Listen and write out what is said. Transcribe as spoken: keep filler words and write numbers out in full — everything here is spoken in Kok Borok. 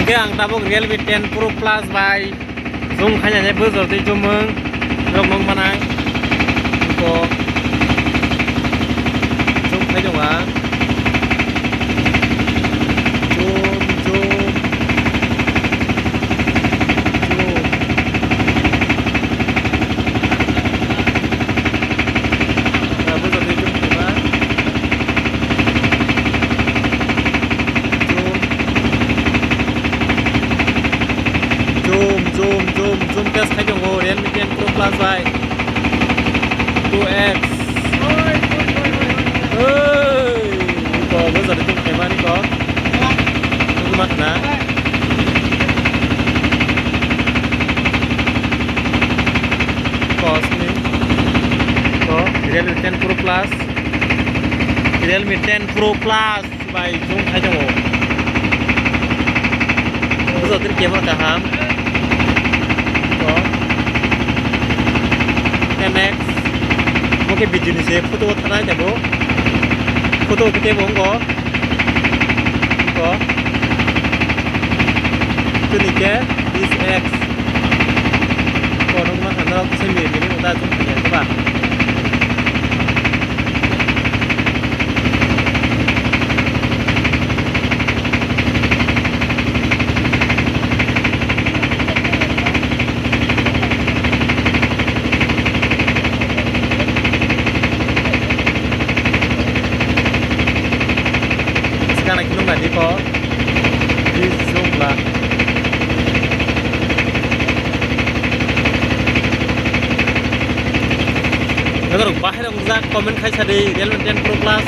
Khe ang tabuk Realme ten Pro Plus bai zoom khainani bwsor twi chumung rok nung manang. Ko zoom khai tongo ang. Zoom, zoom, zoom. Tabuk jotoi jumtoma. Jum. Jum, jum, jum, jum test khai tongo Realme ten Pro Plus bai. Two X. Oi, ko bo jotoi jum khaimani ko. Tungma khna. Kosni. Ko Realme ten Pro Plus. Realme ten Pro Plus bai zoom khai tongo. Bujo tini camera kaham. Ko ten X. Bo khe video ni se photo o thanai tebo. Photo o khe tebo wngkho. Ko. Tini khe this X. Ko nokma khanarok kisa miri miri wngkha, chwng thangya khe ba. Skana khe nung nai di ko. Di jumla. Norok bahai rok jak comment khai sa di Realme ten Pro Plus.